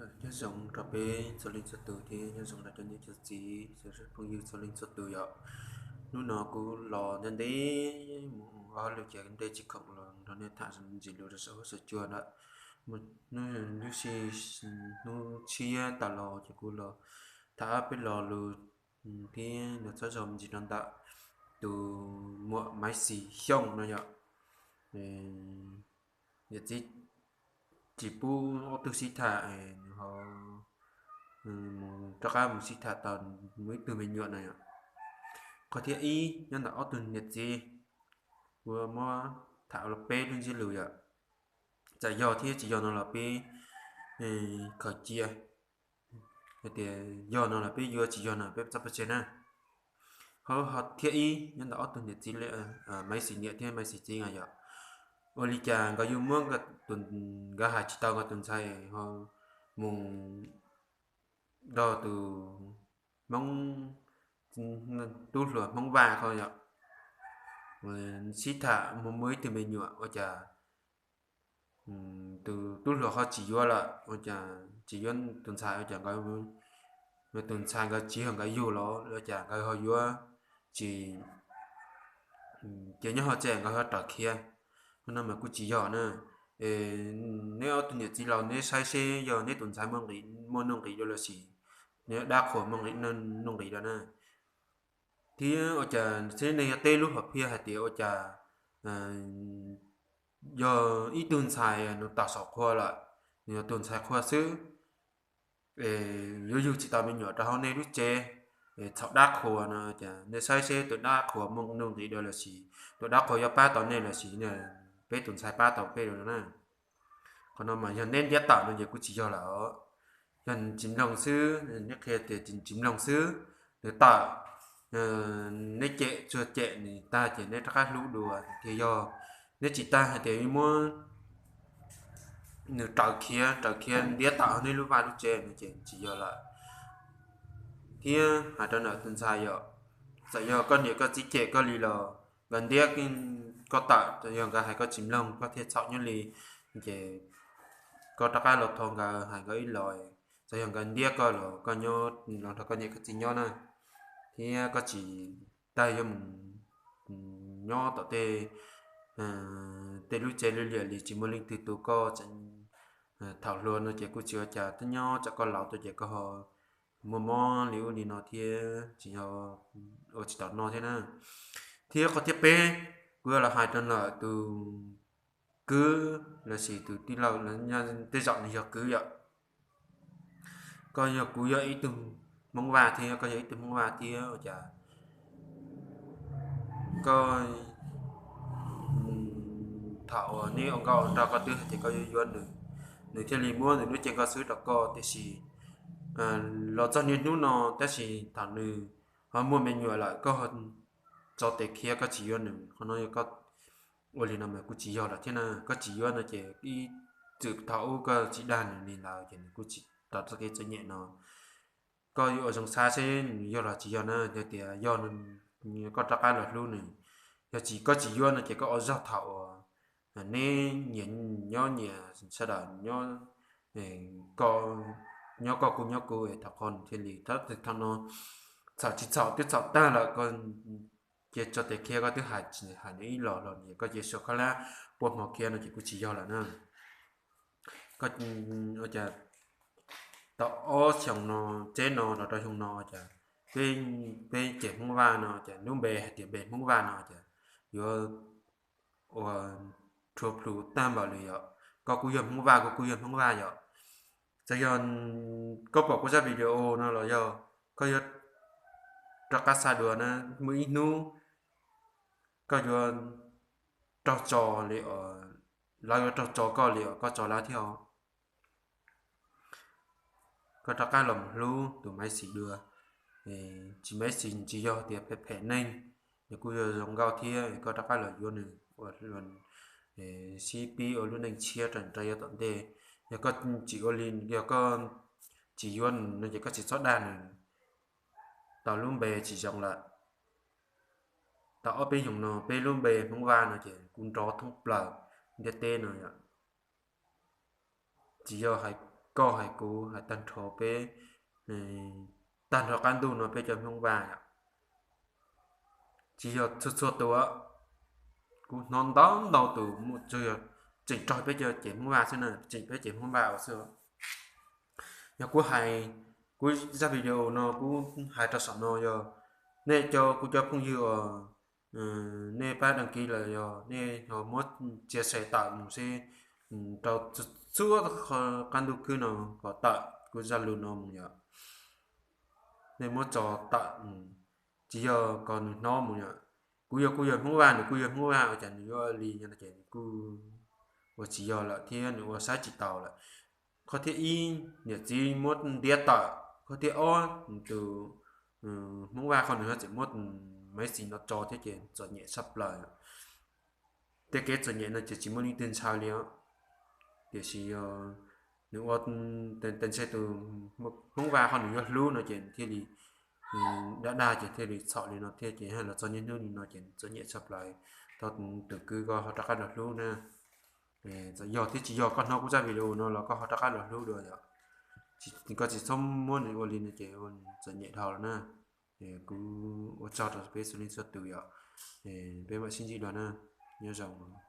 Nyob zoo rau peb txhua leej txhua tus thiab nyob zoo rau cov niam cov txiv, cov phooj ywg txhua leej txhua tus yom. Hnub no kuv los ntev ntev mus ua hauj lwm ces nte tsis khoom los nrog nej tham ntsis lus rau saum huab saum cua ntawm hnub, lub sij, hnub tshiab tas los ces kuv los tham ob peb lo lus thiab nws txhob zog me ntsis rau ntawm tus muam Maiv Xis Xyooj no yom. Niam txiv tsis pub ob tug sib tham, nws ho mus rov qab mus sib tham tau muaj ib tug me nyuam no yom. Qhov thib ib nyob ntawm ob tug niam txiv, kuv muab tham los peb lub ntsiab lus yom. Txawm yog thiab tsis yog no los peb khaws cia, hais tias yog no los peb yuav, tsis yog no peb txhob pov tseg na. Qhov thib ib nyob ntawm ob tug niam txiv, Maiv Xis niam thiab Maiv Xis txiv no yom. Ua li cas nkawd yuav muab, nkawd hais tsis tau nkawd tus ntxhais ho mus nrog tus Hmoob, tub hluas Hmoob Vaj ho yom, sib tham muaj muaj ib tug me nyuam ua cas tus tub hluas ho tsis yuav lawm, ua cas tsis yuav tus ntxhais, ua cas nkawd, tus ntxhais nkawd tsis yog nkawd yug los ua cas nkawd ho yuav, tsis ces nyob hauv tsev nkawd ho raws khiav. Qhov no mas kuj tsis yog na. Neb ob tug niam txiv laus neb saib seb yog neb tus ntxhais muaj nuj nqis dua los sis neb dab qhuas muaj nuj nqis dua na. Thiab ua cas seb nej yog teb lub hom phiaj hais tias ua cas yog ib tug ntxhais nws tawm saum qhua lawm, nws yog tus ntxhais qhua xwb, yuav yug tsis tau me nyuam rau hauv nej lub tsev, txhaum dab qhuas no ces nej saib seb tus dab qhuas muaj nuj nqis dua los sis tus dab qhuas yuav pab tau nej los sis peb tus ntxhais pab tau peb dua na. Qhov no mas yog neb ntiab tawm no ces kuj tsis yog lawm. Yog tsis mloog xwb, neb qhia tias tsis mloog xwb, nws tawm, neb cem tsuag cem nws tag ces neb rov qab hlub dua thiaj yog. Neb tsis tag hais tias muab nws raws khiav, raws khiav ntiab tawm hauv neb lub vaj lub tsev no ces tsis yog lawm. Thiab hais rau ntawm tus ntxhais yom, txawm yog koj niam koj txiv cem koj li los nkawd ntiab koj tawm, yog nkawd hais koj tsis mloog koj thiaj txhaum nyob li, ces koj rov qab los thov nkawd hais nkawd ib los, txawm yog nkawd ntiab koj los koj nyob los nrog koj niam koj txiv nyob na, thiab koj tsis tag yuav mus nyob tom tej, tej lub tsev lwj liam li tsis muaj leej twg tu koj. Thaum hluas no ces kuj tsis ua cas, twb nyob tsam koj laus tuaj ces koj ho muaj mob li ub li no thiab tsis yog ua tsis tau no thiab na. Thiab qhov thib peb, kuv yuav los hais rau ntawm tus kwv los sis tus tij laug, tej zaum nws yog kwv yom. Koj yog, kuv yog ib tug Hmoob Vaj thiab koj yog ib tug Hmoob Vaj thiab ua cas koj, thaum uas neb ua nkauj ua nraug koj twb hais tias koj yuav yuav nws, nws thiaj li muab nws lub cev nkauj xwb rau koj, tiam sis los txog niaj hnub no tab sis thaum nws ho muaj me nyuam lawm koj tso tes khiav koj tsis yuav nws. Qhov no yog koj ua li no mas kuj tsis yog lawm thiab na. Koj tsis yuav no ces ib txwm thaum ub koj tsis dag nws li ntawd ces nws kuj tsis tau txoj kev txom nyem no. Koj yuav ua zoo xav seb nws yog los tsis yog na, yog tias yog, koj rov qab los hlub nws. Yog tsis, koj tsis yuav no ces koj ua zog thaum uas neb nyias nyob nyias, sawv daws nyob, koj nyob koj, kuv nyob kuv, thaum qhov nws thiaj li, thaum no txhaum tsis txhaum twb txhaum tag lawm, koj cia tso tes khiav, koj twb hais tsis hais nws ib los los koj cia suav khaub hlab pua hmo khiav no ces kuj tsis yog lawm na. Koj ua cas tau ob xyoo no, txij no los rau xyoo no cas peb, peb ceg Hmoob Vaj no cas lub npe hais tias npe Hmoob Vaj no cas yuav ua rhuav plhu tag npaum li yom. Koj kuj yog Hmoob Vaj, kuv kuj yog Hmoob Vaj yom. Txawm yog koj pom kuv zaj video no los yog koj yuav rov qab xa dua na, muaj ib hnub koj yuav raug tso li, lawv yuav raug tso koj li os, koj tso lawv thiab os. Koj rov qab los mus hlub tus Maiv Xis dua. Tsis, Maiv Xis tsis yog tias phem phem neeg, nws kuj yog zoo nkauj thiab, koj rov qab los yuav nws ua sib pib ua lub neej tshiab rau nws rau yav tom ntej. Yog koj tsis ua li, yog koj tsis yuav nws no ces koj tsis txhob dag nws tau lub npe tsis zoo lawm. Tau ob peb xyoos no peb lub npe Hmoob Vaj no ces kuj nrov thoob plaws ntiaj teb no yom. Tsis yog hais koj hais kuv hais tag nrho peb, tag nrho qab ntuj no peb cov Hmoob Vaj yom. Tsis yog txhua txhua tus, kuv hnov ntau ntau tus, tseem raug peb cov ceg Hmoob Vaj xwb na, tseem peb ceg Hmoob Vaj ua xwb. Yog kuv hais, kuv zaj video no kuv hais rau saum no yog nej cov, kuv cov phooj ywg uas nej pab đăng ký lawm yog nej ho muab chia sẻ tawm mus seb rau txhua qab ntuj khwb no kom tawm kuv zaj lus no mus yom. Nej muab tso tawm mus, tsis yog kom nws hnov mus yom. Kuv yog, kuv yog Hmoob Vaj, nws kuj yog Hmoob Vaj, ua cas nws yuav li no ces nws kuj ua tsis yog lawm thiab nws ua saib tsis taus lawm. Qhov thib ib, niam txiv muab ntiab tawm. Qhov thib ob, tus Hmoob Vaj qhov nws ho tseem muab maiv xis no tso thiab ces txom nyem tshaj plaws. Tej kev txom nyem no ces tsis muaj leej twg ntshaw li os. Tiam sis yog nws ua, tes ntshe tus Hmoob Vaj qhov nws yuav hlub no ces thiaj li dag dag ces thiaj li txhaum li no thiab ces los txog niaj hnub li no ces txom nyem tshaj plaws. Thov tus kwv koj ho rov qab los hlub na. Txawm yog thiab tsis yog koj hnov kuv zaj video no los koj ho rov qab los hlub dua yom. Koj tsis txhob muab nws ua li no ces txom nyem dhau lawm na. Kuv ua tsaug rau peb txhua leej txhua tus yom. Peb mam sib ntsib dua na. Nyob zoo.